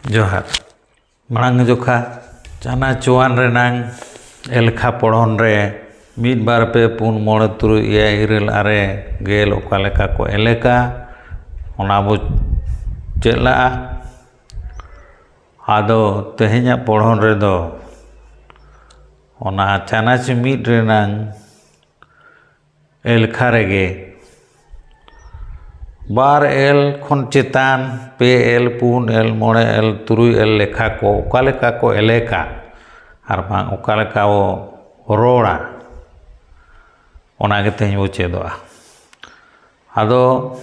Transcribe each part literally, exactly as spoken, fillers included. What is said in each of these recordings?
ᱡᱚᱦᱟᱨ᱾ ᱢᱟᱲᱟᱝ ᱡᱚᱠᱷᱟ ᱪᱟᱱᱟᱪᱩᱣᱟᱱ ᱨᱮᱱᱟᱝ ᱮᱞᱠᱷᱟ ᱯᱚᱲᱦᱚᱱ ᱨᱮ ᱢᱤᱫ, ᱵᱟᱨ, ᱯᱮ, ᱯᱩᱱ, ᱢᱚᱬᱮ, ᱛᱩᱨᱩᱭ, ᱮᱭᱟᱭ, ᱤᱨᱟᱹᱞ, ᱟᱨᱮ, ᱜᱮᱞ ᱚᱠᱟ ᱞᱮᱠᱟ ᱠᱚ ᱮᱞᱮᱠᱟ, ᱚᱱᱟ ᱵᱚ ᱪᱮᱫ ᱞᱟᱜᱼᱟ᱾ ᱟᱫᱚ ᱛᱮᱦᱮᱧᱟᱜ ᱯᱚᱲᱦᱚᱱ ᱨᱮᱫᱚ ᱚᱱᱟ ᱪᱟᱱᱟᱪ ᱢᱤᱫ ᱨᱮᱱᱟᱝ ᱮᱞᱠᱷᱟ ᱨᱮᱜᱮ ᱵᱟᱨ ᱮᱞ ᱠᱷᱚᱱ ᱪᱮᱛᱟᱱ, ᱯᱮ ᱮᱞ, ᱯᱩᱱ ᱮᱞ, ᱢᱚᱬᱮ ᱮᱞ, ᱛᱩᱨᱩᱭ ᱮᱞ ᱞᱮᱠᱷᱟ ᱠᱚ ᱚᱠᱟ ᱞᱮᱠᱟ ᱠᱚ ᱮᱞᱮᱠᱟ ᱟᱨ ᱵᱟᱝ ᱚᱠᱟ ᱞᱮᱠᱟ ᱵᱚ ᱨᱚᱲᱟ, ᱚᱱᱟ ᱜᱮ ᱛᱮᱦᱮᱧ ᱵᱚ ᱪᱮᱫᱚᱜᱼᱟ᱾ ᱟᱫᱚ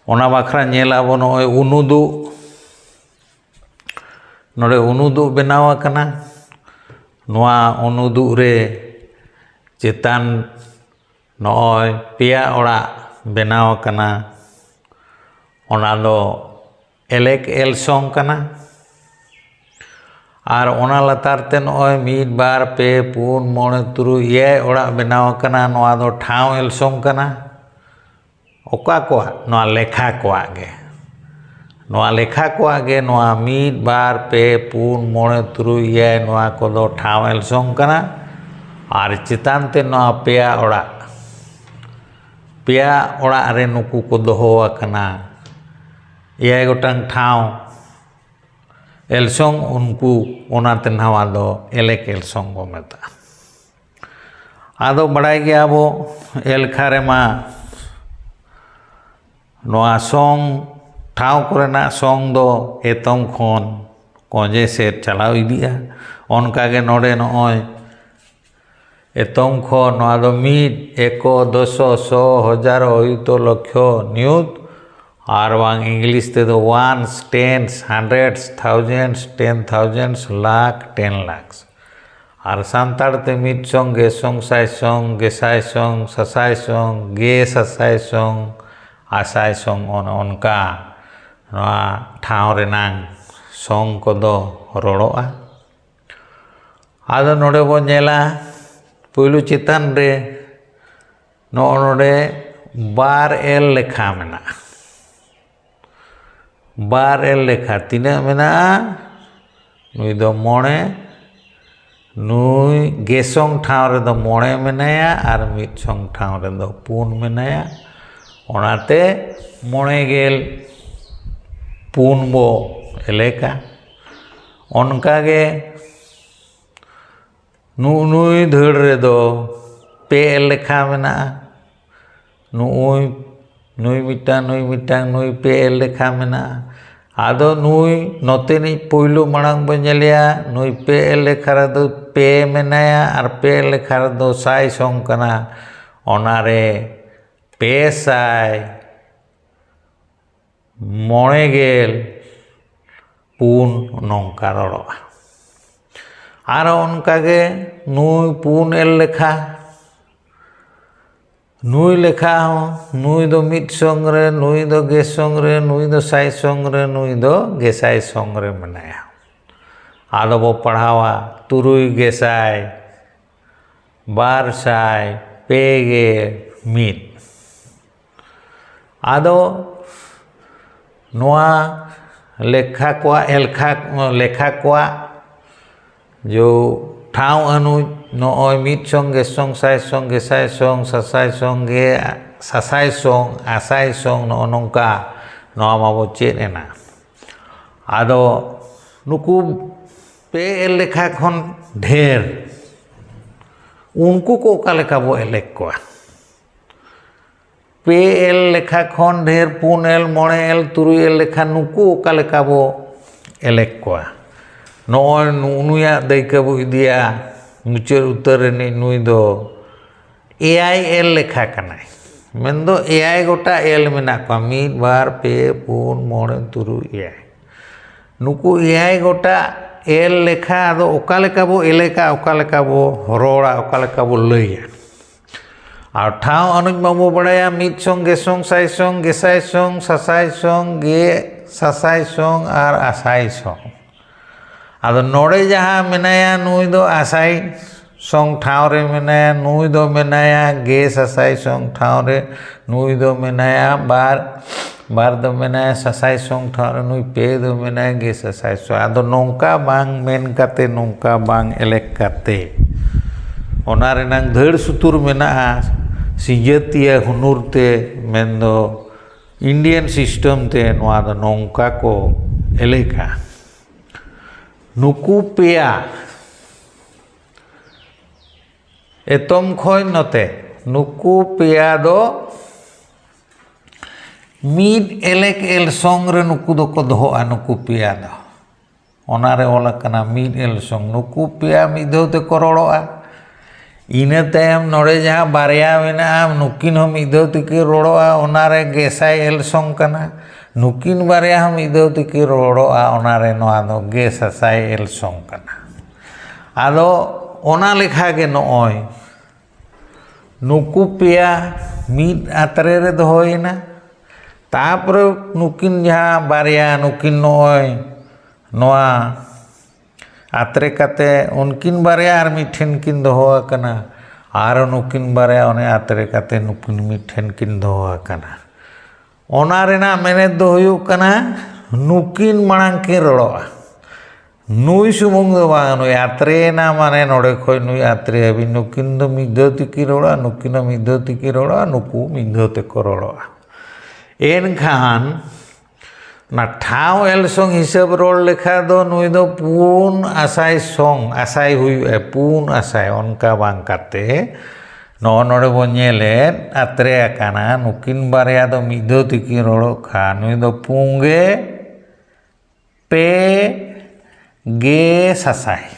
ᱚᱱᱟ ᱵᱟᱠᱷᱨᱟ ᱧᱮᱞ ᱟᱵᱚ ᱱᱚᱜᱼᱚᱭ ᱩᱱᱩᱫᱩᱜ, ᱱᱚᱰᱮ ᱩᱱᱩᱫᱩᱜ ᱵᱮᱱᱟᱣ ᱟᱠᱟᱱᱟ᱾ ᱱᱚᱣᱟ ᱩᱱᱩᱫᱩᱜ ᱨᱮ ᱪᱮᱛᱟᱱ ᱱᱚᱜᱼᱚᱭ ᱯᱮᱭᱟ ᱚᱲᱟᱜ ᱵᱮᱱᱟᱣ ᱟᱠᱟᱱᱟ᱾ ᱚᱱᱟ ᱫᱚ ᱮᱞᱮᱠ ᱮᱞ ᱥᱚᱝ ᱠᱟᱱᱟ᱾ ᱟᱨ ᱚᱱᱟ ᱞᱟᱛᱟᱨ ᱛᱮ ᱱᱚᱜᱼᱚᱭ ᱢᱤᱫ, ᱵᱟᱨ, ᱯᱮ, ᱯᱩᱱ, ᱢᱚᱬᱮ, ᱛᱩᱨᱩᱭ, ᱮᱭᱟᱭ ᱚᱲᱟᱜ ᱵᱮᱱᱟᱣ ᱟᱠᱟᱱᱟ᱾ ᱱᱚᱣᱟ ᱫᱚ ᱴᱷᱟᱶ ᱮᱞ ᱥᱚᱝ ᱠᱟᱱᱟ᱾ ᱚᱠᱟ ᱠᱚᱣᱟᱜ? ᱱᱚᱣᱟ ᱞᱮᱠᱷᱟ ᱠᱚᱣᱟᱜ ᱜᱮ᱾ ᱱᱚᱣᱟ ᱞᱮᱠᱷᱟ ᱠᱚᱣᱟᱜ ᱜᱮ ᱱᱚᱣᱟ ᱢᱤᱫ, ᱵᱟᱨ, ᱯᱮ, ᱯᱩᱱ, ᱢᱚᱬᱮ, ᱛᱩᱨᱩᱭ, ᱮᱭᱟᱭ, ᱱᱚᱣᱟ ᱠᱚᱫᱚ ᱴᱷᱟᱶ ᱮᱞ ᱥᱚᱝ ᱠᱟᱱᱟ᱾ ᱟᱨ ᱪᱮᱛᱟᱱ ᱛᱮ ᱱᱚᱣᱟ ᱯᱮᱭᱟ ᱚᱲᱟᱜ, ᱯᱮᱭᱟ ᱚᱲᱟᱜ ᱨᱮ ᱱᱩᱠᱩ ᱠᱚ ᱫᱚᱦᱚ ᱟᱠᱟᱱᱟ᱾ ᱮᱭᱟᱭ ᱜᱚᱴᱟᱝ ᱴᱷᱟᱶ ᱮᱞ ᱥᱚᱝ, ᱩᱱᱠᱩ, ᱚᱱᱟᱛᱮ ᱱᱚᱣᱟ ᱫᱚ ᱮᱞᱮᱠ ᱮᱞ ᱥᱚᱝ ᱠᱚ ᱢᱮᱛᱟᱜᱼᱟ᱾ ᱟᱫᱚ ᱵᱟᱲᱟᱭ ᱜᱮᱭᱟ ᱵᱚ, ᱮᱞᱠᱷᱟ ᱨᱮᱢᱟ ᱱᱚᱣᱟ ᱥᱚᱝ, ᱴᱷᱟᱶ ᱠᱚᱨᱮᱱᱟᱜ ᱥᱚᱝ ᱫᱚ ᱮᱛᱚᱢ ᱠᱷᱚᱱ ᱠᱚᱸᱡᱮ ᱥᱮᱫ ᱪᱟᱞᱟᱣ ᱤᱫᱤᱜᱼᱟ᱾ ᱚᱱᱠᱟᱜᱮ ᱱᱚᱰᱮ ᱱᱚᱜᱼᱚᱭ ᱮᱛᱚᱢ ᱠᱷᱚᱱ ᱱᱚᱣᱟ ᱫᱚ ᱢᱤᱫ, ᱮᱠᱚ, ᱫᱚᱥᱚ, ᱥᱚ, ᱦᱚᱡᱟᱨᱚ, ᱚᱭᱩᱛᱚ, ᱞᱚᱠᱷᱭᱚ, ᱱᱤᱭᱩᱛ, ᱟᱨ ᱵᱟᱝ ᱤᱝᱞᱤᱥ ᱛᱮᱫᱚ ones, tens, hundreds, thousands, ten thousands, lakh, ten lakhs᱾ ᱟᱨ ᱥᱟᱱᱛᱟᱲ ᱛᱮ ᱢᱤᱫ ᱥᱚᱝ, ᱜᱮ ᱥᱚᱝ, ᱥᱟᱭ ᱥᱚᱝ, ᱜᱮᱥᱟᱭ ᱥᱚᱝ, ᱥᱟᱥᱟᱭ ᱥᱚᱝ, ᱜᱮ ᱥᱟᱥᱟᱭ ᱥᱚᱝ, ᱟᱥᱟᱭ ᱥᱚᱝ, ᱚᱱ ᱚᱱᱠᱟ ᱱᱚᱣᱟ ᱴᱷᱟᱶ ᱨᱮᱱᱟᱝ ᱥᱚᱝ ᱠᱚᱫᱚ ᱨᱚᱲᱚᱜᱼᱟ᱾ ᱟᱫᱚ ᱱᱚᱰᱮ ᱵᱚᱱ ᱧᱮᱞᱟ, ᱯᱩᱭᱞᱩ ᱪᱮᱛᱟᱱ ᱨᱮ ᱱᱚᱜᱼᱚ ᱱᱚᱰᱮ ᱵᱟᱨ ᱮᱞ ᱞᱮᱠᱷᱟ ᱢᱮᱱᱟᱜᱼᱟ᱾ ᱵᱟᱨ ᱮᱞ ᱞᱮᱠᱷᱟ ᱛᱤᱱᱟᱹᱜ ᱢᱮᱱᱟᱜᱼᱟ? ᱱᱩᱭ ᱫᱚ ᱢᱚᱬᱮ᱾ ᱱᱩᱭ ᱜᱮᱥᱚᱝ ᱴᱷᱟᱶ ᱨᱮᱫᱚ ᱢᱚᱬᱮ ᱢᱮᱱᱟᱭᱟ ᱟᱨ ᱢᱤᱫ ᱥᱚᱝ ᱴᱷᱟᱶ ᱨᱮᱫᱚ ᱯᱩᱱ ᱢᱮᱱᱟᱭᱟ᱾ ᱚᱱᱟᱛᱮ ᱢᱚᱬᱮ ᱜᱮᱞ ᱯᱩᱱ ᱵᱚ ᱮᱞᱮᱠᱟ᱾ ᱚᱱᱠᱟᱜᱮ ᱱᱩᱜᱼᱩ ᱱᱩᱭ ᱫᱷᱟᱹᱲ ᱨᱮᱫᱚ ᱯᱮ ᱮᱞ ᱞᱮᱠᱷᱟ ᱢᱮᱱᱟᱜᱼᱟ᱾ ᱱᱩᱜᱼᱩᱭ, ᱱᱩᱭ ᱢᱤᱫᱴᱟᱝ, ᱱᱩᱭ ᱢᱤᱫᱴᱟᱝ, ᱱᱩᱭ ᱯᱮ ᱮᱞ ᱞᱮᱠᱷᱟ ᱢᱮᱱᱟᱜᱼᱟ᱾ ᱟᱫᱚ ᱱᱩᱭ ᱱᱚᱛᱮᱱᱤᱡ ᱯᱳᱭᱞᱳ ᱢᱟᱲᱟᱝ ᱵᱚᱱ ᱧᱮᱞᱮᱭᱟ, ᱱᱩᱭ ᱯᱮ ᱮᱞ ᱞᱮᱠᱷᱟ ᱨᱮᱫᱚ ᱯᱮ ᱢᱮᱱᱟᱭᱟ ᱟᱨ ᱯᱮ ᱮᱞ ᱞᱮᱠᱷᱟ ᱨᱮᱫᱚ ᱥᱟᱭ ᱥᱚᱝ ᱠᱟᱱᱟ᱾ ᱚᱱᱟᱨᱮ ᱯᱮ ᱥᱟᱭ ᱢᱚᱬᱮ ᱜᱮᱞ ᱯᱩᱱ ᱱᱚᱝᱠᱟ ᱨᱚᱲᱚᱜᱼᱟ᱾ ᱟᱨᱚ ᱚᱱᱠᱟᱜᱮ ᱱᱩᱭ ᱯᱩᱱ ᱮᱞ ᱞᱮᱠᱷᱟ, ᱱᱩᱭ ᱞᱮᱠᱷᱟ ᱦᱚᱸ, ᱱᱩᱭ ᱫᱚ ᱢᱤᱫ ᱥᱚᱝ ᱨᱮ, ᱱᱩᱭ ᱫᱚ ᱜᱮᱥᱚᱝ ᱨᱮ, ᱱᱩᱭ ᱫᱚ ᱥᱟᱭ ᱥᱚᱝ ᱨᱮ, ᱱᱩᱭ ᱫᱚ ᱜᱮᱥᱟᱭ ᱥᱚᱝ ᱨᱮ ᱢᱮᱱᱟᱭᱟ᱾ ᱟᱫᱚ ᱵᱚ ᱯᱟᱲᱦᱟᱣᱟ ᱛᱩᱨᱩᱭ ᱜᱮᱥᱟᱭ ᱵᱟᱨ ᱥᱟᱭ ᱯᱮ ᱜᱮᱞ ᱢᱤᱫ᱾ ᱟᱫᱚ ᱱᱚᱣᱟ ᱞᱮᱠᱷᱟ ᱠᱚᱣᱟᱜ, ᱮᱞᱠᱷᱟ, ᱞᱮᱠᱷᱟ ᱠᱚᱣᱟᱜ ᱡᱚ ᱴᱷᱟᱶ ᱟᱹᱱᱩᱡ ᱱᱚᱜᱼᱚᱭ ᱢᱤᱫ ᱥᱚᱝ, ᱜᱮᱥᱚᱝ, ᱥᱟᱭ ᱥᱚᱝ, ᱜᱮᱥᱟᱭ ᱥᱚᱝ, ᱥᱟᱥᱟᱭ ᱥᱚᱝ, ᱜᱮ ᱥᱟᱥᱟᱭ ᱥᱚᱝ, ᱟᱥᱟᱭ ᱥᱚᱝ, ᱱᱚᱜᱼᱚ ᱱᱚᱝᱠᱟ ᱱᱚᱣᱟ ᱢᱟᱵᱚ ᱪᱮᱫ ᱮᱱᱟ᱾ ᱟᱫᱚ ᱱᱩᱠᱩ ᱯᱮ ᱮᱞ ᱞᱮᱠᱷᱟ ᱠᱷᱚᱱ ᱰᱷᱮᱨ, ᱩᱱᱠᱩ ᱠᱚ ᱚᱠᱟ ᱞᱮᱠᱟ ᱵᱚ ᱮᱞᱮᱠ ᱠᱚᱣᱟ? ᱯᱮ ᱮᱞ ᱞᱮᱠᱷᱟ ᱠᱷᱚᱱ ᱰᱷᱮᱨ, ᱯᱩᱱ ᱮᱞ, ᱢᱚᱬᱮ ᱮᱞ, ᱛᱩᱨᱩᱭ ᱮᱞ ᱞᱮᱠᱷᱟ, ᱱᱩᱠᱩ ᱚᱠᱟ ᱞᱮᱠᱟ ᱵᱚ ᱮᱞᱮᱠ ᱠᱚᱣᱟ? ᱱᱚᱜᱼᱚᱭ ᱱᱩ-, ᱱᱩᱭᱟᱜ ᱫᱟᱹᱭᱠᱟᱹ ᱵᱚ ᱤᱫᱤᱭᱟ, ᱢᱩᱪᱟᱹᱫ ᱩᱛᱟᱹᱨ ᱨᱤᱱᱤᱡ ᱱᱩᱭ ᱫᱚ ᱮᱭᱟᱭ ᱮᱞ ᱞᱮᱠᱷᱟ ᱠᱟᱱᱟᱭ᱾ ᱢᱮᱱᱫᱚ ᱮᱭᱟᱭ ᱜᱚᱴᱟ ᱮᱞ ᱢᱮᱱᱟᱜ ᱠᱚᱣᱟ, ᱢᱤᱫ, ᱵᱟᱨ, ᱯᱮ, ᱯᱩᱱ, ᱢᱚᱬᱮ, ᱛᱩᱨᱩᱭ, ᱮᱭᱟᱭ᱾ ᱱᱩᱠᱩ ᱮᱭᱟᱭ ᱜᱚᱴᱟ ᱮᱞ ᱞᱮᱠᱷᱟ ᱟᱫᱚ ᱚᱠᱟ ᱞᱮᱠᱟ ᱵᱚ ᱮᱞᱮᱠᱟ, ᱚᱠᱟ ᱞᱮᱠᱟ ᱵᱚ ᱨᱚᱲᱟ, ᱚᱠᱟ ᱞᱮᱠᱟ ᱵᱚ ᱞᱟᱹᱭᱟ? ᱟᱨ ᱴᱷᱟᱶ ᱟᱹᱱᱩᱡ ᱢᱟᱵᱚ ᱵᱟᱲᱟᱭᱟ, ᱢᱤᱫ ᱥᱚᱝ, ᱜᱮᱥᱚᱝ, ᱥᱟᱭ ᱥᱚᱝ, ᱜᱮᱥᱟᱭ ᱥᱚᱝ, ᱥᱟᱥᱟᱭ ᱥᱚᱝ, ᱜᱮ ᱥᱟᱥᱟᱭ ᱥᱚᱝ ᱟᱨ ᱟᱥᱟᱭ ᱥᱚᱝ᱾ ᱟᱫᱚ ᱱᱚᱰᱮ ᱡᱟᱦᱟᱸ ᱢᱮᱱᱟᱭᱟ, ᱱᱩᱭ ᱫᱚ ᱟᱥᱟᱭ ᱥᱚᱝ ᱴᱷᱟᱶ ᱨᱮ ᱢᱮᱱᱟᱭᱟ, ᱱᱩᱭ ᱫᱚ ᱢᱮᱱᱟᱭᱟ ᱜᱮ ᱥᱟᱥᱟᱭ ᱥᱚᱝ ᱴᱷᱟᱶ ᱨᱮ, ᱱᱩᱭ ᱫᱚ ᱢᱮᱱᱟᱭᱟ ᱵᱟᱨ ᱵᱟᱨ ᱫᱚ ᱢᱮᱱᱟᱭᱟ ᱥᱟᱥᱟᱭ ᱥᱚᱝ ᱴᱷᱟᱶ ᱨᱮ, ᱱᱩᱭ ᱯᱮ ᱫᱚ ᱢᱮᱱᱟᱭᱟ ᱜᱮ ᱥᱟᱥᱟᱭ ᱥᱚᱝ᱾ ᱟᱫᱚ ᱱᱚᱝᱠᱟ ᱵᱟᱝ ᱢᱮᱱ ᱠᱟᱛᱮ, ᱱᱚᱝᱠᱟ ᱵᱟᱝ ᱮᱞᱮᱠ ᱠᱟᱛᱮ, ᱚᱱᱟ ᱨᱮᱱᱟᱝ ᱫᱟᱹᱲ ᱥᱩᱛᱩᱨ ᱢᱮᱱᱟᱜᱼᱟ ᱥᱤᱧᱡᱟᱹᱛᱤᱭᱟᱹ ᱦᱩᱱᱩᱨ ᱛᱮ, ᱢᱮᱱᱫᱚ Indian system ᱛᱮ ᱱᱚᱣᱟ ᱫᱚ ᱱᱚᱝᱠᱟ ᱠᱚ ᱮᱞᱮᱠᱟ᱾ ᱱᱩᱠᱩ ᱯᱮᱭᱟ, ᱮᱛᱚᱢ ᱠᱷᱚᱱ ᱱᱚᱛᱮ, ᱱᱩᱠᱩ ᱯᱮᱭᱟ ᱫᱚ ᱢᱤᱫ ᱮᱞᱮᱠ ᱮᱞ ᱥᱚᱝ ᱨᱮ ᱱᱩᱠᱩ ᱫᱚᱠᱚ ᱫᱚᱦᱚᱜᱼᱟ, ᱱᱩᱠᱩ ᱯᱮᱭᱟ ᱫᱚ᱾ ᱚᱱᱟᱨᱮ ᱚᱞ ᱟᱠᱟᱱᱟ ᱢᱤᱫ ᱮᱞ ᱥᱚᱝ, ᱱᱩᱠᱩ ᱯᱮᱭᱟ ᱢᱤᱫ ᱫᱷᱟᱣ ᱛᱮᱠᱚ ᱨᱚᱲᱚᱜᱼᱟ᱾ ᱤᱱᱟᱹ ᱛᱟᱭᱚᱢ ᱱᱚᱰᱮ ᱡᱟᱦᱟᱸ ᱵᱟᱨᱭᱟ ᱢᱮᱱᱟᱜᱼᱟ, ᱱᱩᱠᱤᱱ ᱦᱚᱸ ᱢᱤᱫ ᱫᱷᱟᱣ ᱛᱮᱠᱤᱱ ᱨᱚᱲᱚᱜᱼᱟ, ᱚᱱᱟᱨᱮ ᱜᱮᱥᱟᱭ ᱮᱞ ᱥᱚᱝ ᱠᱟᱱᱟ᱾ ᱱᱩᱠᱤᱱ ᱵᱟᱨᱭᱟ ᱦᱚᱸ ᱢᱤᱫ ᱫᱷᱟᱣ ᱛᱮᱠᱤᱱ ᱨᱚᱲᱚᱜᱼᱟ, ᱚᱱᱟᱨᱮ ᱱᱚᱣᱟ ᱫᱚ ᱜᱮ ᱥᱟᱥᱟᱭ ᱮᱞ ᱥᱚᱝ ᱠᱟᱱᱟ᱾ ᱟᱫᱚ ᱚᱱᱟ ᱞᱮᱠᱷᱟ ᱜᱮ ᱱᱚᱜᱼᱚᱭ ᱱᱩᱠᱩ ᱯᱮᱭᱟ ᱢᱤᱫ ᱟᱛᱨᱮ ᱨᱮ ᱫᱚᱦᱚᱭᱮᱱᱟ᱾ ᱛᱟᱯᱚᱨᱮ ᱱᱩᱠᱤᱱ ᱡᱟᱦᱟᱸ ᱵᱟᱨᱭᱟ, ᱱᱩᱠᱤᱱ ᱱᱚᱜᱼᱚᱭ ᱱᱚᱣᱟ ᱟᱛᱨᱮ ᱠᱟᱛᱮ ᱩᱱᱠᱤᱱ ᱵᱟᱨᱭᱟ ᱟᱨ ᱢᱤᱫ ᱴᱷᱮᱱ ᱠᱤᱱ ᱫᱚᱦᱚ ᱟᱠᱟᱱᱟ, ᱟᱨ ᱱᱩᱠᱤᱱ ᱵᱟᱨᱭᱟ ᱚᱱᱮ ᱟᱛᱨᱮ ᱠᱟᱛᱮ ᱱᱩᱠᱤᱱ ᱢᱤᱫ ᱴᱷᱮᱱ ᱠᱤᱱ ᱫᱚᱦᱚ ᱟᱠᱟᱱᱟ᱾ ᱚᱱᱟ ᱨᱮᱱᱟᱜ ᱢᱮᱱᱮᱛ ᱫᱚ ᱦᱩᱭᱩᱜ ᱠᱟᱱᱟ, ᱱᱩᱠᱤᱱ ᱢᱟᱲᱟᱝ ᱠᱤᱱ ᱨᱚᱲᱚᱜᱼᱟ᱾ ᱱᱩᱭ ᱥᱩᱢᱩᱝ ᱫᱚ ᱵᱟᱝ, ᱱᱩᱭ ᱟᱛᱨᱮ ᱮᱱᱟ, ᱢᱟᱱᱮ ᱱᱚᱰᱮ ᱠᱷᱚᱱ ᱱᱩᱭ ᱟᱛᱨᱮ ᱦᱟᱹᱵᱤᱡ, ᱱᱩᱠᱤᱱ ᱫᱚ ᱢᱤᱫ ᱫᱷᱟᱣ ᱛᱮᱠᱤᱱ ᱨᱚᱲᱟ, ᱱᱩᱠᱤᱱ ᱦᱚᱸ ᱢᱤᱫ ᱫᱷᱟᱣ ᱛᱮᱠᱤᱱ ᱨᱚᱲᱟ, ᱱᱩᱠᱩ ᱢᱤᱫ ᱫᱷᱟᱣ ᱛᱮᱠᱚ ᱨᱚᱲᱚᱜᱼᱟ᱾ ᱮᱱᱠᱷᱟᱱ ᱚᱱᱟ ᱴᱷᱟᱶ ᱮᱞ ᱥᱚᱝ ᱦᱤᱥᱟᱹᱵ ᱨᱚᱲ ᱞᱮᱠᱷᱟᱱ ᱫᱚ ᱱᱩᱭ ᱫᱚ ᱯᱩᱱ ᱟᱥᱟᱭ ᱥᱚᱝ, ᱟᱥᱟᱭ ᱦᱩᱭᱩᱜᱼᱟ, ᱯᱩᱱ ᱟᱥᱟᱭ, ᱚᱱᱠᱟ ᱵᱟᱝ ᱠᱟᱛᱮ ᱱᱚᱜᱼᱚ ᱱᱚᱰᱮ ᱵᱚᱱ ᱧᱮᱞᱮᱫ, ᱟᱛᱨᱮ ᱟᱠᱟᱱᱟ, ᱱᱩᱠᱤᱱ ᱵᱟᱨᱭᱟ ᱫᱚ ᱢᱤᱫ ᱫᱷᱟᱣ ᱛᱮᱠᱤᱱ ᱨᱚᱲᱚᱜ ᱠᱷᱟᱱ ᱱᱩᱭ ᱫᱚ ᱯᱩᱸᱜᱮ ᱯᱮ ᱜᱮ ᱥᱟᱥᱟᱭ᱾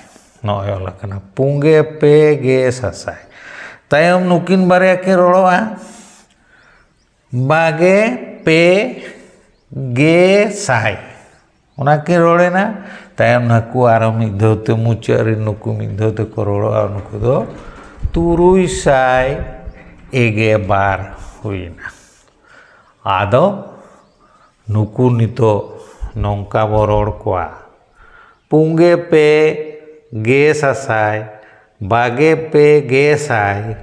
ᱱᱚᱜᱼᱚᱭ ᱚᱞ ᱟᱠᱟᱱᱟ, ᱯᱩᱸᱜᱮ ᱯᱮ ᱜᱮ ᱥᱟᱥᱟᱭ᱾ ᱛᱟᱭᱚᱢ ᱱᱩᱠᱤᱱ ᱵᱟᱨᱭᱟ ᱠᱤᱱ ᱨᱚᱲᱚᱜᱼᱟ, ᱵᱟᱜᱮ ᱯᱮ ᱜᱮ ᱥᱟᱭ᱾ ᱚᱱᱟ ᱠᱤᱱ ᱨᱚᱲᱮᱱᱟ᱾ ᱛᱟᱭᱚᱢ ᱱᱟᱠᱩ ᱟᱨᱚ ᱢᱤᱫ ᱫᱷᱟᱣ ᱛᱮ, ᱢᱩᱪᱟᱹᱫ ᱨᱮ ᱱᱩᱠᱩ ᱢᱤᱫ ᱫᱷᱟᱣ ᱛᱮᱠᱚ ᱨᱚᱲᱚᱜᱼᱟ, ᱱᱩᱠᱩ ᱫᱚ ᱛᱩᱨᱩᱭ ᱥᱟᱭ ᱮᱜᱮ ᱵᱟᱨ ᱦᱩᱭᱮᱱᱟ᱾ ᱟᱫᱚ ᱱᱩᱠᱩ ᱱᱤᱛᱚᱜ ᱱᱚᱝᱠᱟ ᱵᱚ ᱨᱚᱲ ᱠᱚᱣᱟ, ᱯᱩᱸᱜᱮ ᱯᱮ ᱜᱮ ᱥᱟᱥᱟᱭ, ᱵᱟᱜᱮ ᱯᱮ ᱜᱮ ᱥᱟᱭ,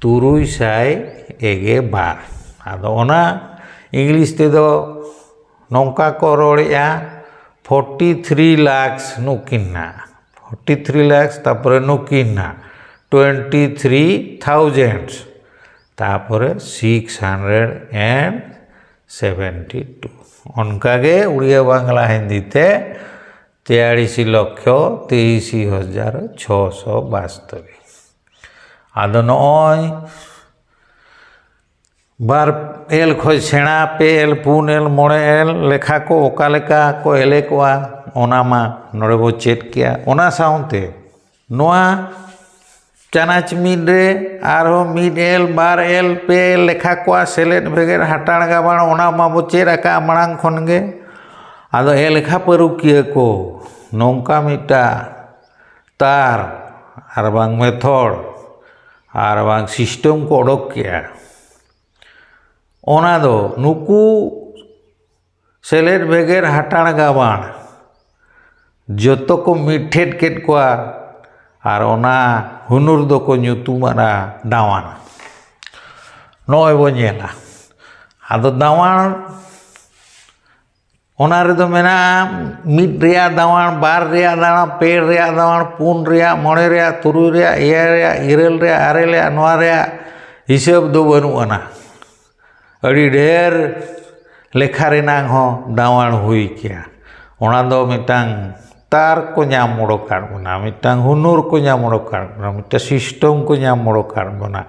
ᱛᱩᱨᱩᱭ ᱥᱟᱭ ᱮᱜᱮ ᱵᱟᱨ᱾ ᱟᱫᱚ ᱚᱱᱟ ᱤᱝᱞᱤᱥ ᱛᱮᱫᱚ ᱱᱚᱝᱠᱟ ᱠᱚ ᱨᱚᱲᱮᱫᱼᱟ, forty three lakhs ᱱᱩᱠᱤᱱ ᱱᱟᱜ, forty three lakhs, ᱛᱟᱨᱯᱚᱨᱮ ᱱᱩᱠᱤᱱ ᱱᱟᱜ twenty three thousand, ᱛᱟᱨᱯᱚᱨᱮ six hundred and seventy two᱾ ᱚᱱᱠᱟᱜᱮ ᱩᱲᱤᱭᱟ, ᱵᱟᱝᱞᱟ, ᱦᱤᱱᱫᱤ ᱛᱮ ᱛᱮᱭᱟᱲᱤᱥᱤ ᱞᱚᱠᱠᱷᱚ ᱛᱮᱭᱤᱥᱤ ᱦᱟᱡᱟᱨ ᱪᱷᱚᱥᱚ ᱵᱟᱥᱛᱚᱨᱤ᱾ ᱟᱫᱚ ᱱᱚᱜᱼᱚᱭ ᱵᱟᱨ ᱮᱞ ᱠᱷᱚᱡ ᱥᱮᱬᱟ, ᱯᱮ ᱮᱞ, ᱯᱩᱱ ᱮᱞ, ᱢᱚᱬᱮ ᱮᱞ ᱞᱮᱠᱷᱟ ᱠᱚ ᱚᱠᱟ ᱞᱮᱠᱟ ᱠᱚ ᱮᱞᱮ ᱠᱚᱜᱼᱟ, ᱚᱱᱟ ᱢᱟ ᱱᱚᱰᱮ ᱵᱚ ᱪᱮᱫ ᱠᱮᱜᱼᱟ᱾ ᱚᱱᱟ ᱥᱟᱶᱛᱮ ᱱᱚᱣᱟ ᱪᱟᱱᱟᱪ ᱢᱤᱫ ᱨᱮ ᱟᱨᱦᱚᱸ ᱢᱤᱫ ᱮᱞ, ᱵᱟᱨ ᱮᱞ, ᱯᱮ ᱮᱞ ᱞᱮᱠᱷᱟ ᱠᱚᱣᱟ, ᱥᱮᱞᱮᱫ, ᱵᱷᱮᱜᱮᱫ, ᱦᱟᱴᱟᱬ, ᱜᱟᱵᱟᱬ, ᱚᱱᱟ ᱢᱟᱵᱚ ᱪᱮᱫ ᱟᱠᱟᱫᱼᱟ ᱢᱟᱲᱟᱝ ᱠᱷᱚᱱ ᱜᱮ᱾ ᱟᱫᱚ ᱮᱞᱠᱷᱟ ᱯᱟᱹᱨᱩᱠᱷᱤᱭᱟᱹ ᱠᱚ ᱱᱚᱝᱠᱟ ᱢᱤᱫᱴᱟᱝ ᱛᱟᱨ ᱟᱨ ᱵᱟᱝ ᱢᱮᱛᱷᱚᱰ ᱟᱨ ᱵᱟᱝ ᱥᱤᱥᱴᱮᱢ ᱠᱚ ᱚᱰᱚᱠ ᱠᱮᱜᱼᱟ᱾ ᱚᱱᱟ ᱫᱚ ᱱᱩᱠᱩ ᱥᱮᱞᱮᱫ, ᱵᱷᱮᱜᱮᱫ, ᱦᱟᱴᱟᱬ, ᱜᱟᱵᱟᱬ ᱡᱚᱛᱚ ᱠᱚ ᱢᱤᱫ ᱴᱷᱮᱫ ᱠᱮᱫ ᱠᱚᱣᱟ ᱟᱨ ᱚᱱᱟ ᱦᱩᱱᱩᱨ ᱫᱚᱠᱚ ᱧᱩᱛᱩᱢᱟᱫᱼᱟ ᱫᱟᱣᱟᱱ᱾ ᱱᱚᱜᱼᱚᱭ ᱵᱚ ᱧᱮᱞᱟ, ᱟᱫᱚ ᱫᱟᱣᱟᱱ, ᱚᱱᱟ ᱨᱮᱫᱚ ᱢᱮᱱᱟᱜᱼᱟ ᱢᱤᱫ ᱨᱮᱭᱟᱜ ᱫᱟᱣᱟᱱ, ᱵᱟᱨ ᱨᱮᱭᱟᱜ ᱫᱟᱣᱟᱱ, ᱯᱮ ᱨᱮᱭᱟᱜ ᱫᱟᱣᱟᱱ, ᱯᱩᱱ ᱨᱮᱭᱟᱜ, ᱢᱚᱬᱮ ᱨᱮᱭᱟᱜ, ᱛᱩᱨᱩᱭ ᱨᱮᱭᱟᱜ, ᱮᱭᱟᱭ ᱨᱮᱭᱟᱜ, ᱤᱨᱟᱹᱞ ᱨᱮᱭᱟᱜ, ᱟᱨᱮ ᱨᱮᱭᱟᱜ, ᱱᱚᱣᱟ ᱨᱮᱭᱟᱜ ᱦᱤᱥᱟᱹᱵ ᱫᱚ ᱵᱟᱹᱱᱩᱜ ᱟᱱᱟ᱾ ᱟᱹᱰᱤ ᱰᱷᱮᱨ ᱞᱮᱠᱷᱟ ᱨᱮᱱᱟᱜ ᱦᱚᱸ ᱫᱟᱣᱟᱱ ᱦᱩᱭ ᱠᱮᱭᱟ᱾ ᱚᱱᱟ ᱫᱚ ᱢᱤᱫᱴᱟᱝ ᱛᱟᱨ ᱠᱚ ᱧᱟᱢ ᱚᱰᱚᱠ ᱟᱠᱟᱫ ᱵᱚᱱᱟ, ᱢᱤᱫᱴᱟᱝ ᱦᱩᱱᱩᱨ ᱠᱚ ᱧᱟᱢ ᱚᱰᱚᱠ ᱟᱠᱟᱫ ᱵᱚᱱᱟ, ᱢᱤᱫᱴᱟᱝ ᱥᱤᱥᱴᱮᱢ ᱠᱚ ᱧᱟᱢ ᱚᱰᱚᱠ ᱟᱠᱟᱫ ᱵᱚᱱᱟ᱾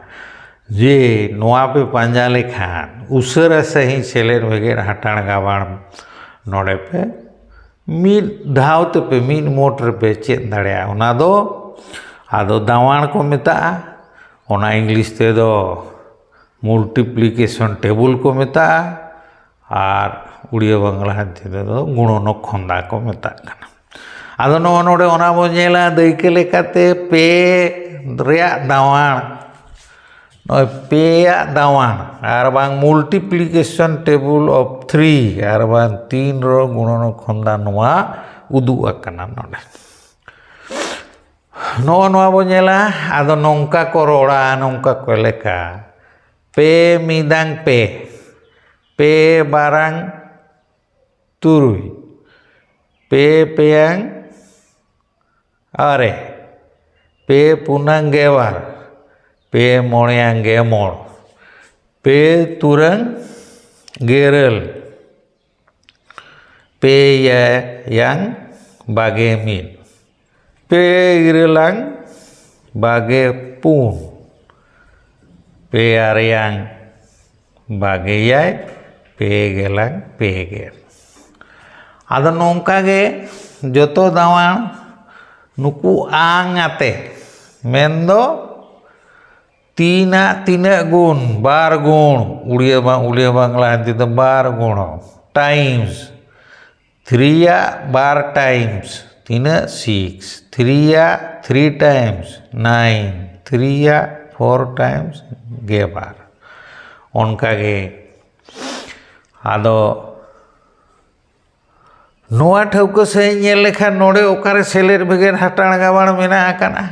ᱡᱮ ᱱᱚᱣᱟ ᱯᱮ ᱯᱟᱸᱡᱟ ᱞᱮᱠᱷᱟᱱ ᱩᱥᱟᱹᱨᱟ ᱥᱟᱺᱦᱤᱡ ᱥᱮᱞᱮᱫ, ᱵᱷᱮᱜᱮᱫ, ᱦᱟᱴᱟᱬ, ᱜᱟᱵᱟᱬ ᱱᱚᱰᱮ ᱯᱮ ᱢᱤᱫ ᱫᱷᱟᱣ ᱛᱮᱯᱮ, ᱢᱤᱫ ᱢᱚᱴ ᱨᱮᱯᱮ ᱪᱮᱫ ᱫᱟᱲᱮᱭᱟᱜᱼᱟ᱾ ᱚᱱᱟ ᱫᱚ ᱟᱫᱚ ᱫᱟᱣᱟᱱ ᱠᱚ ᱢᱮᱛᱟᱜᱼᱟ, ᱚᱱᱟ ᱤᱝᱞᱤᱥ ᱛᱮᱫᱚ multiplication table ᱠᱚ ᱢᱮᱛᱟᱜᱼᱟ, ᱟᱨ ᱩᱲᱤᱭᱟ, ᱵᱟᱝᱞᱟ, ᱦᱤᱱᱫᱤ ᱛᱮᱫᱚ ᱜᱩᱬᱚᱱᱚ ᱠᱷᱚᱸᱫᱟ ᱠᱚ ᱢᱮᱛᱟᱜ ᱠᱟᱱᱟ᱾ ᱟᱫᱚ ᱱᱚᱜᱼᱚ ᱱᱚᱰᱮ ᱚᱱᱟ ᱵᱚᱱ ᱧᱮᱞᱟ, ᱫᱟᱹᱭᱠᱟᱹ ᱞᱮᱠᱟᱛᱮ ᱯᱮ ᱨᱮᱭᱟᱜ ᱫᱟᱣᱟᱱ, ᱱᱚᱜᱼᱚᱭ ᱯᱮᱭᱟᱜ ᱫᱟᱣᱟᱱ ᱟᱨ ᱵᱟᱝ multiplication table of three ᱟᱨ ᱵᱟᱝ ᱛᱤᱱ ᱨᱮ ᱜᱩᱬᱚᱱᱚ ᱠᱷᱚᱸᱫᱟ ᱱᱚᱣᱟ ᱩᱫᱩᱜ ᱟᱠᱟᱱᱟ ᱱᱚᱰᱮ᱾ ᱱᱚᱜᱼᱚ ᱱᱚᱣᱟ ᱵᱚᱱ ᱧᱮᱞᱟ, ᱟᱫᱚ ᱱᱚᱝᱠᱟ ᱠᱚ ᱨᱚᱲᱟ, ᱱᱚᱝᱠᱟ ᱠᱚ ᱞᱮᱠᱟ, ᱯᱮ ᱢᱤᱫᱟᱝ ᱯᱮ, ᱯᱮ ᱵᱟᱨᱟᱝ ᱛᱩᱨᱩᱭ, ᱯᱮ ᱯᱮᱭᱟᱝ ᱟᱨᱮ, ᱯᱮ ᱯᱩᱱᱟᱝ ᱜᱮᱵᱟᱨ, ᱯᱮ ᱢᱚᱬᱮᱭᱟᱝ ᱜᱮᱢᱚᱬ, ᱯᱮ ᱛᱩᱨᱟᱝ ᱜᱮᱨᱟᱹᱞ, ᱯᱮ ᱮᱭᱟᱭᱟᱝ ᱵᱟᱜᱮ ᱢᱤᱫ, ᱯᱮ ᱤᱨᱟᱹᱞᱟᱝ ᱵᱟᱜᱮ ᱯᱩᱱ, ᱯᱮ ᱟᱨᱮᱭᱟᱝ ᱵᱟᱜᱮ ᱮᱭᱟᱭ, ᱯᱮ ᱜᱮᱞᱟᱝ ᱯᱮ ᱜᱮᱞ᱾ ᱟᱫᱚ ᱱᱚᱝᱠᱟ ᱜᱮ ᱡᱚᱛᱚ ᱫᱟᱣᱟᱱ ᱱᱩᱠᱩ ᱟᱝ ᱟᱛᱮ, ᱢᱮᱱᱫᱚ ᱛᱤᱱᱟᱜ ᱛᱤᱱᱟᱹᱜ ᱜᱩᱱ, ᱵᱟᱨ ᱜᱩᱱ, ᱩᱲᱤᱭᱟ ᱵᱟᱝ, ᱩᱲᱤᱭᱟ ᱵᱟᱝᱞᱟ ᱦᱤᱱᱫᱤ ᱛᱮ ᱵᱟᱨ ᱜᱩᱱ, ᱴᱟᱭᱤᱢᱥ, ᱛᱷᱨᱤᱭᱟᱜ ᱵᱟᱨ ᱴᱟᱭᱤᱢᱥ ᱛᱤᱱᱟᱹᱜ? ᱥᱤᱠᱥ, ᱛᱷᱨᱤᱭᱟᱜ ᱛᱷᱨᱤ ᱴᱟᱭᱤᱢᱥ ᱱᱟᱭᱤᱱ, ᱛᱷᱨᱤᱭᱟᱜ ᱯᱷᱳᱨ ᱴᱟᱭᱤᱢᱥ ᱜᱮᱵᱟᱨ᱾ ᱚᱱᱠᱟᱜᱮ ᱟᱫᱚ ᱱᱚᱣᱟ ᱴᱷᱟᱹᱣᱠᱟᱹ ᱥᱟᱺᱦᱤᱡ ᱧᱮᱞ ᱞᱮᱠᱷᱟᱱ ᱱᱚᱰᱮ ᱚᱠᱟᱨᱮ ᱥᱮᱞᱮᱫ ᱵᱷᱮᱜᱮᱫ ᱦᱟᱴᱟᱬ ᱜᱟᱵᱟᱬ ᱢᱮᱱᱟᱜ ᱟᱠᱟᱫᱼᱟ,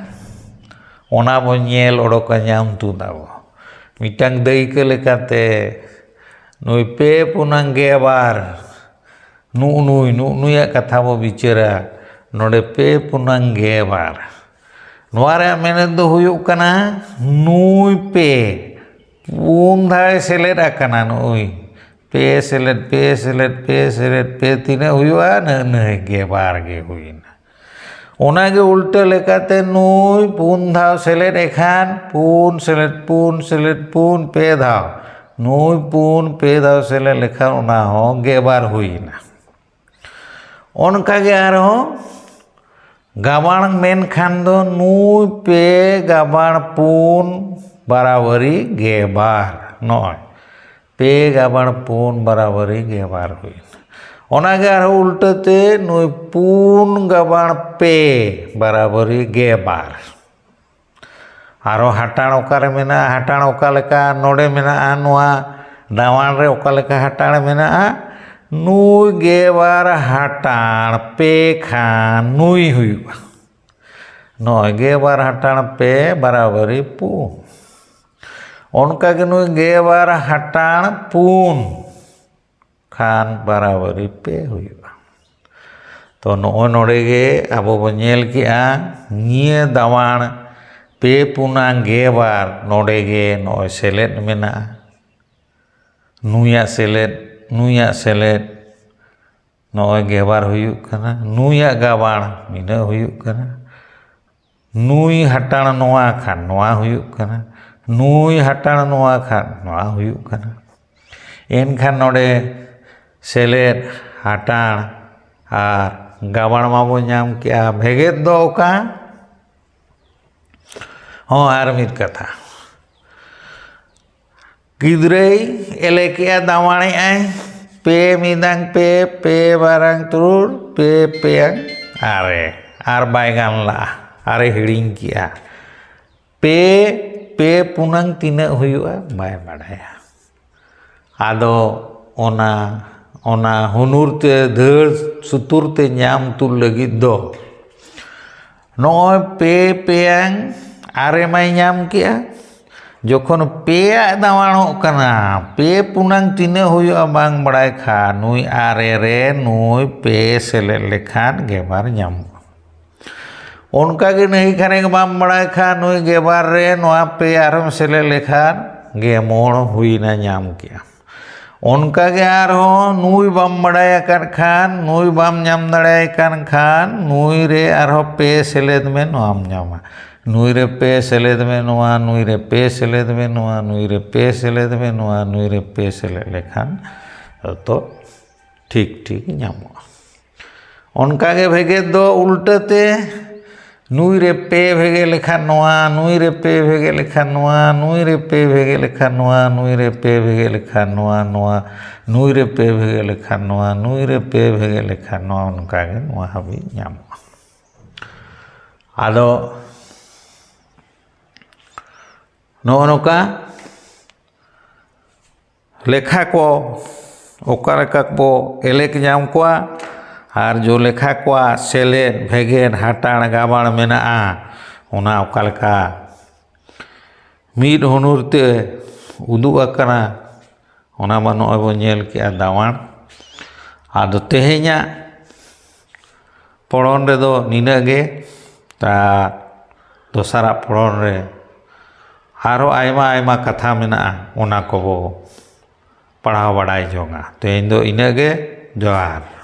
ᱚᱱᱟ ᱵᱚᱱ ᱧᱮᱞ ᱚᱰᱚᱠᱟ, ᱧᱟᱢ ᱛᱩᱫ ᱟᱵᱚ᱾ ᱢᱤᱫᱴᱟᱝ ᱫᱟᱹᱭᱠᱟᱹ ᱞᱮᱠᱟᱛᱮ ᱱᱩᱭ ᱯᱮ ᱯᱩᱱᱟᱝ ᱜᱮᱵᱟᱨ, ᱱᱩᱜ ᱱᱩᱭ, ᱱᱩᱜ ᱱᱩᱭᱟᱜ ᱠᱟᱛᱷᱟ ᱵᱚ ᱵᱤᱪᱟᱹᱨᱟ᱾ ᱱᱚᱰᱮ ᱯᱮ ᱯᱩᱱᱟᱝ ᱜᱮᱵᱟᱨ, ᱱᱚᱣᱟ ᱨᱮᱭᱟᱜ ᱢᱮᱱᱮᱫ ᱫᱚ ᱦᱩᱭᱩᱜ ᱠᱟᱱᱟ ᱱᱩᱭ ᱯᱮ ᱯᱩᱱ ᱫᱷᱟᱣᱮ ᱥᱮᱞᱮᱫ ᱟᱠᱟᱱᱟ᱾ ᱱᱩᱭ ᱯᱮ ᱥᱮᱞᱮᱫ ᱯᱮ ᱥᱮᱞᱮᱫ ᱯᱮ ᱥᱮᱞᱮᱫ ᱯᱮ ᱛᱤᱱᱟᱹᱜ ᱦᱩᱭᱩᱜᱼᱟ? ᱱᱟᱹ ᱱᱟᱹᱭ ᱜᱮ ᱵᱟᱨ ᱜᱮ ᱦᱩᱭᱱᱟ᱾ ᱚᱱᱟᱜᱮ ᱩᱞᱴᱟᱹ ᱞᱮᱠᱟᱛᱮ ᱱᱩᱭ ᱯᱩᱱ ᱫᱷᱟᱣ ᱥᱮᱞᱮᱫ ᱮᱠᱷᱟᱱ ᱯᱩᱱ ᱥᱮᱞᱮᱫ ᱯᱩᱱ ᱥᱮᱞᱮᱫ ᱯᱩᱱ ᱯᱮ ᱫᱷᱟᱣ, ᱱᱩᱭ ᱯᱩᱱ ᱯᱮ ᱫᱷᱟᱣ ᱥᱮᱞᱮᱫ ᱞᱮᱠᱷᱟᱱ ᱚᱱᱟ ᱦᱚᱸ ᱜᱮᱵᱟᱨ ᱦᱩᱭᱱᱟ᱾ ᱚᱱᱠᱟᱜᱮ ᱟᱨᱦᱚᱸ ᱜᱟᱵᱟᱬ ᱢᱮᱱᱠᱷᱟᱱ ᱫᱚ ᱱᱩᱭ ᱯᱮ ᱜᱟᱵᱟᱬ ᱯᱩᱱ ᱵᱟᱨᱟᱵᱟᱹᱨᱤ ᱜᱮᱵᱟᱨ᱾ ᱱᱚᱜᱼᱚᱭ ᱯᱮ ᱜᱟᱵᱟᱬ ᱯᱩᱱ ᱵᱟᱨᱟᱵᱟᱹᱨᱤ ᱜᱮᱵᱟᱨ ᱦᱩᱭᱱᱟ᱾ ᱚᱱᱟᱜᱮ ᱟᱨᱦᱚᱸ ᱩᱞᱴᱟᱹᱛᱮ ᱱᱩᱭ ᱯᱩᱱ ᱜᱟᱵᱟᱬ ᱯᱮ ᱵᱟᱨᱟᱵᱟᱹᱨᱤ ᱜᱮᱵᱟᱨ᱾ ᱟᱨᱚ ᱦᱟᱴᱟᱬ ᱚᱠᱟᱨᱮ ᱢᱮᱱᱟᱜᱼᱟ? ᱦᱟᱴᱟᱬ ᱚᱠᱟ ᱞᱮᱠᱟ ᱱᱚᱰᱮ ᱢᱮᱱᱟᱜᱼᱟ? ᱱᱚᱣᱟ ᱫᱟᱣᱟᱱ ᱨᱮ ᱚᱠᱟ ᱞᱮᱠᱟ ᱦᱟᱴᱟᱬ ᱢᱮᱱᱟᱜᱼᱟ? ᱱᱩᱭ ᱜᱮᱵᱟᱨ ᱦᱟᱴᱟᱬ ᱯᱮ ᱠᱷᱟᱱ ᱱᱩᱭ ᱦᱩᱭᱩᱜᱼᱟ᱾ ᱱᱚᱜᱼᱚᱭ ᱜᱮᱵᱟᱨ ᱦᱟᱴᱟᱬ ᱯᱮ ᱵᱟᱨᱟᱵᱟᱹᱨᱤ ᱯᱩᱱ᱾ ᱚᱱᱠᱟᱜᱮ ᱱᱩᱭ ᱜᱮᱵᱟᱨ ᱦᱟᱴᱟᱬ ᱯᱩᱱ ᱠᱷᱟᱱ ᱵᱟᱨᱟᱵᱟᱨᱤ ᱯᱮ ᱦᱩᱭᱩᱜᱼᱟ᱾ ᱛᱚ ᱱᱚᱜᱼᱚᱭ ᱱᱚᱰᱮ ᱜᱮ ᱟᱵᱚ ᱵᱚᱱ ᱧᱮᱞ ᱠᱮᱜᱼᱟ, ᱱᱤᱭᱟᱹ ᱫᱟᱣᱟᱲ ᱯᱮ ᱯᱩᱱᱟᱝ ᱜᱮ ᱵᱟᱨ ᱱᱚᱰᱮ ᱜᱮ ᱱᱚᱜᱼᱚᱭ ᱥᱮᱞᱮᱫ ᱢᱮᱱᱟᱜᱼᱟ᱾ ᱱᱩᱭᱟᱜ ᱥᱮᱞᱮᱫ, ᱱᱩᱭᱟᱜ ᱥᱮᱞᱮᱫ, ᱱᱚᱜᱼᱚᱭ ᱜᱮᱵᱟᱨ ᱦᱩᱭᱩᱜ ᱠᱟᱱᱟ, ᱱᱩᱭᱟᱜ ᱜᱟᱵᱟᱬ ᱱᱤᱱᱟᱹᱜ ᱦᱩᱭᱩᱜ ᱠᱟᱱᱟ, ᱱᱩᱭ ᱦᱟᱴᱟᱬ ᱱᱚᱣᱟ ᱠᱷᱟᱱ ᱱᱚᱣᱟ ᱦᱩᱭᱩᱜ ᱠᱟᱱᱟ, ᱱᱩᱭ ᱦᱟᱴᱟᱬ ᱱᱚᱣᱟ ᱠᱷᱟᱱ ᱱᱚᱣᱟ ᱦᱩᱭᱩᱜ ᱠᱟᱱᱟ᱾ ᱮᱱᱠᱷᱟᱱ ᱱᱚᱰᱮ ᱥᱮᱞᱮᱫ, ᱦᱟᱴᱟᱬ ᱟᱨ ᱜᱟᱵᱟᱬ ᱢᱟᱵᱚ ᱧᱟᱢ ᱠᱮᱜᱼᱟ᱾ ᱵᱷᱮᱜᱮᱫ ᱫᱚ ᱚᱠᱟ? ᱦᱚᱸ, ᱟᱨ ᱢᱤᱫ ᱠᱟᱛᱷᱟ, ᱜᱤᱫᱽᱨᱟᱹᱭ ᱮᱞᱮ ᱠᱮᱜᱼᱟ, ᱫᱟᱣᱟᱲᱮᱜᱼᱟᱭ, ᱯᱮ ᱢᱤᱫᱟᱝ ᱯᱮ, ᱯᱮ ᱵᱟᱨᱟᱝ ᱛᱩᱨᱩᱲ, ᱯᱮ ᱯᱮᱭᱟᱝ ᱟᱨᱮ, ᱟᱨ ᱵᱟᱭ ᱜᱟᱱ ᱞᱟᱜᱼᱟ, ᱟᱨᱮ ᱦᱤᱲᱤᱧ ᱠᱮᱜᱼᱟ᱾ ᱯᱮ, ᱯᱮ ᱯᱩᱱᱟᱝ ᱛᱤᱱᱟᱹᱜ ᱦᱩᱭᱩᱜᱼᱟ ᱵᱟᱭ ᱵᱟᱰᱟᱭᱟ᱾ ᱟᱫᱚ ᱚᱱᱟ, ᱚᱱᱟ ᱦᱩᱱᱩᱨ ᱛᱮ ᱫᱟᱹᱲ ᱥᱩᱛᱩᱨ ᱛᱮ ᱧᱟᱢ ᱛᱩᱫ ᱞᱟᱹᱜᱤᱫ ᱫᱚ ᱱᱚᱜᱼᱚᱭ ᱯᱮ ᱯᱮᱭᱟᱝ ᱟᱨᱮ ᱢᱟᱭ ᱧᱟᱢ ᱠᱮᱜᱼᱟ᱾ ᱡᱚᱠᱷᱚᱱ ᱯᱮᱭᱟᱜ ᱫᱟᱣᱟᱲᱚᱜ ᱠᱟᱱᱟ, ᱯᱮ ᱯᱩᱱᱟᱝ ᱛᱤᱱᱟᱹᱜ ᱦᱩᱭᱩᱜᱼᱟ ᱵᱟᱝ ᱵᱟᱲᱟᱭ ᱠᱷᱟᱱ, ᱱᱩᱭ ᱟᱨᱮ ᱨᱮ ᱱᱩᱭ ᱯᱮ ᱥᱮᱞᱮᱫ ᱞᱮᱠᱷᱟᱱ ᱜᱮᱵᱟᱨ ᱧᱟᱢᱚᱜᱼᱟ᱾ ᱚᱱᱠᱟ ᱜᱮ ᱱᱟᱹᱦᱤ ᱠᱷᱟᱱᱮ ᱜᱮ ᱵᱟᱢ ᱵᱟᱲᱟᱭ ᱠᱷᱟᱱ, ᱱᱩᱭ ᱜᱮᱵᱟᱨ ᱨᱮ ᱱᱚᱣᱟ ᱯᱮ ᱟᱨᱦᱚᱸᱢ ᱥᱮᱞᱮᱫ ᱞᱮᱠᱷᱟᱱ ᱜᱮ ᱢᱚᱬ ᱦᱩᱭᱱᱟ, ᱧᱟᱢ ᱠᱮᱜᱼᱟ᱾ ᱚᱱᱠᱟ ᱜᱮ ᱟᱨᱦᱚᱸ ᱱᱩᱭ ᱵᱟᱢ ᱵᱟᱲᱟᱭ ᱟᱠᱟᱫ ᱠᱷᱟᱱ, ᱱᱩᱭ ᱵᱟᱢ ᱧᱟᱢ ᱫᱟᱲᱮᱭᱟᱭ ᱠᱟᱱ ᱠᱷᱟᱱ, ᱱᱩᱭ ᱨᱮ ᱟᱨᱦᱚᱸ ᱯᱮ ᱥᱮᱞᱮᱫ ᱢᱮ, ᱱᱚᱣᱟᱢ ᱧᱟᱢᱟ᱾ ᱱᱩᱭ ᱨᱮ ᱯᱮ ᱥᱮᱞᱮᱫ ᱢᱮ, ᱱᱚᱣᱟ, ᱱᱩᱭ ᱨᱮ ᱯᱮ ᱥᱮᱞᱮᱫ ᱢᱮ, ᱱᱚᱣᱟ, ᱱᱩᱭ ᱨᱮ ᱯᱮ ᱥᱮᱞᱮᱫ ᱢᱮ, ᱱᱚᱣᱟ, ᱱᱩᱭ ᱨᱮ ᱯᱮ ᱥᱮᱞᱮᱫ ᱞᱮᱠᱷᱟᱱ ᱡᱚᱛᱚ ᱴᱷᱤᱠ ᱴᱷᱤᱠ ᱧᱟᱢᱚᱜᱼᱟ᱾ ᱚᱱᱠᱟ ᱜᱮ ᱵᱷᱮᱜᱮᱫ ᱫᱚ ᱩᱞᱴᱟᱹ ᱛᱮ, ᱱᱩᱭ ᱨᱮ ᱯᱮ ᱵᱷᱮᱜᱮ ᱞᱮᱠᱷᱟᱱ ᱱᱚᱣᱟ, ᱱᱩᱭ ᱨᱮ ᱯᱮ ᱵᱷᱮᱜᱮ ᱞᱮᱠᱷᱟᱱ ᱱᱚᱣᱟ, ᱱᱩᱭ ᱨᱮ ᱯᱮ ᱵᱷᱮᱜᱮ ᱞᱮᱠᱷᱟᱱ ᱱᱚᱣᱟ, ᱱᱩᱭ ᱨᱮ ᱯᱮ ᱵᱷᱮᱜᱮ ᱞᱮᱠᱷᱟᱱ ᱱᱚᱣᱟ, ᱱᱚᱣᱟ, ᱱᱩᱭ ᱨᱮ ᱯᱮ ᱵᱷᱮᱜᱮ ᱞᱮᱠᱷᱟᱱ ᱱᱚᱣᱟ, ᱱᱩᱭ ᱨᱮ ᱯᱮ ᱵᱷᱮᱜᱮ ᱞᱮᱠᱷᱟᱱ ᱱᱚᱣᱟ, ᱚᱱᱠᱟ ᱜᱮ ᱱᱚᱣᱟ ᱦᱟᱹᱵᱤᱡ ᱧᱟᱢᱚᱜᱼᱟ᱾ ᱟᱫᱚ ᱱᱚᱜᱼᱚ ᱱᱚᱝᱠᱟ ᱞᱮᱠᱷᱟ ᱠᱚ ᱚᱠᱟ ᱞᱮᱠᱟ ᱵᱚ ᱮᱞᱮᱠ ᱧᱟᱢ ᱠᱚᱣᱟ ᱟᱨ ᱡᱚ ᱞᱮᱠᱷᱟ ᱠᱚᱣᱟᱜ ᱥᱮᱞᱮᱫ, ᱵᱷᱮᱜᱮᱫ, ᱦᱟᱴᱟᱬ, ᱜᱟᱵᱟᱬ ᱢᱮᱱᱟᱜᱼᱟ, ᱚᱱᱟ ᱚᱠᱟ ᱞᱮᱠᱟ ᱢᱤᱫ ᱦᱩᱱᱩᱨ ᱛᱮ ᱩᱫᱩᱜ ᱟᱠᱟᱱᱟ, ᱚᱱᱟ ᱢᱟ ᱱᱚᱜᱼᱚᱭ ᱵᱚᱱ ᱧᱮᱞ ᱠᱮᱜᱼᱟ ᱫᱟᱣᱟᱲ᱾ ᱟᱫᱚ ᱛᱮᱦᱮᱧᱟᱜ ᱯᱚᱲᱦᱚᱱ ᱨᱮᱫᱚ ᱱᱤᱱᱟᱹᱜ ᱜᱮ᱾ ᱟᱨ ᱫᱚᱥᱟᱨᱟᱜ ᱯᱚᱲᱦᱚᱱ ᱨᱮ ᱟᱨᱦᱚᱸ ᱟᱭᱢᱟ ᱟᱭᱢᱟ ᱠᱟᱛᱷᱟ ᱢᱮᱱᱟᱜᱼᱟ, ᱚᱱᱟ ᱠᱚᱵᱚ ᱯᱟᱲᱦᱟᱣ ᱵᱟᱲᱟᱭ ᱡᱚᱝᱟ᱾ ᱛᱮᱦᱮᱧ ᱫᱚ ᱤᱱᱟᱹᱜ ᱜᱮ᱾ ᱡᱚᱦᱟᱨ᱾